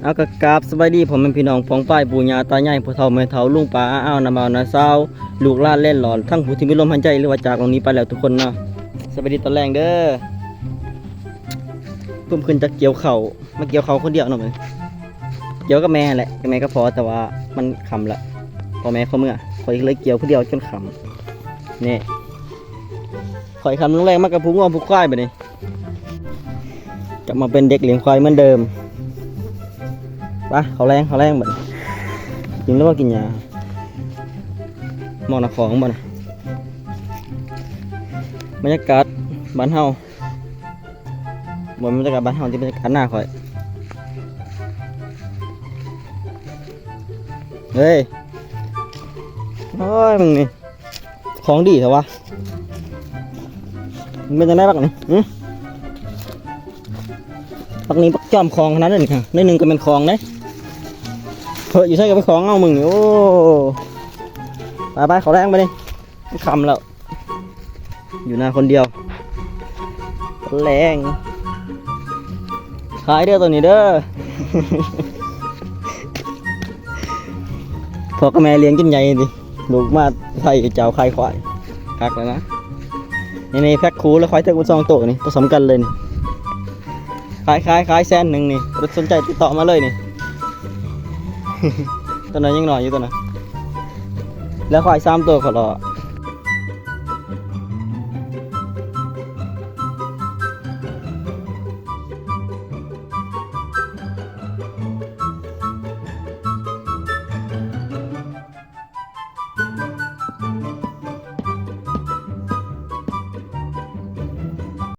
ເອົາ ກະກາບສະບາຍດີພໍ່ແມ່ພີ່ນ້ອງ ປອງປາຍປູ່ຍ່າຕາຍາຍ ພໍ່ເຖົ້າແມ່ເຖົ້າ ລຸງປ້າ ອາອາວ ນ້າບ່າວ ນ້າສາວ ລູກຫຼານແລນຫຼອນ ທັງຜູ້ທີ່ມີລົມຫາຍໃຈ ຫຼືວ່າຈາກໂລກນີ້ໄປແລ້ວທຸກຄົນເນາະ. ສະບາຍດີຕອນແລງເດີ. ປຶ້ມຂຶ້ນຈາກກ່ຽວເຂົ້າ ມາກ່ຽວເຂົ້າຄົນດຽວເນາະມື້ນີ້ ກ່ຽວກັບແມ່ຫັ້ນແຫຼະ ກັບແມ່ກັບພໍ່ ແຕ່ວ່າມັນຄ່ຳລະ ພໍ່ແມ່ເຂົາເມືອ ຂ້ອຍເລີຍກ່ຽວຜູ້ດຽວຈົນຄ່ຳ. ນີ້ ຂ້ອຍຄ່ຳລົງແລງມາກັບຜູງົວຜູຄວາຍ ບາດນີ້ ກັບມາເປັນເດັກລ້ຽງຄວາຍເໝືອນເດີມ. ໄປ ເຂົ້າແລງ ເຂົ້າແລງ ບາດນີ້ ກິນແລ້ວບໍ່ກິນຫຍ້າ? ໝໍ້ນະຂອງບໍ່ນະ? ບັນຍາກາດບ້ານເຮົາ ບໍ່ແມ່ນບັນຍາກາດບ້ານເຮົາ ທີ່ບັນຍາກາດໜ້າຂ້ອຍ. ເຮີ້ຍ ໂອ້ຍ ມຶງນີ້ ຂອງດີແທ້ວະ. ມັນເປັນຈັ່ງໃດບັກນີ້? ຫື? ບັກນີ້ບັກຈອມຂອງຂະໜາດນັ້ນນີ້ ໜ້ອຍໜຶ່ງກໍແມ່ນຂອງເດ້. ເຮີ້ຍ ຢູ່ໃສກໍເປັນຂອງເອົາ ມຶງນີ້. ໂອ້ ໄປໆ ເຂົ້າແລງບາດນີ້ ຄ່ຳແລ້ວ ຢູ່ນາຄົນດຽວ ແລງ ຂາຍເດີໂຕນີ້ເດີ. ພໍ່ກັບແມ່ລ້ຽງຈົນໃຫຍ່ຕິ ລູກມາໄທເຈົ້າຂາຍຄວາຍ ຄັກແລ້ວນະ. ນີ້ໆ ແພັກຄູ່ແລ້ວ ຄວາຍເຖິກໝົດສອງໂຕນີ້ ໂຕສ່ຳກັນເລີຍນີ້. ຂາຍ ຂາຍ ຂາຍແສນໜຶ່ງນີ້ ຜູ້ໃດສົນໃຈຕິດຕໍ່ມາເລີຍນີ້. ໂຕນັ້ນຍັງນ້ອຍຢູ່ໂຕນັ້ນ ແລ້ວຄວາຍສາມໂຕ ຂ້ອຍລໍ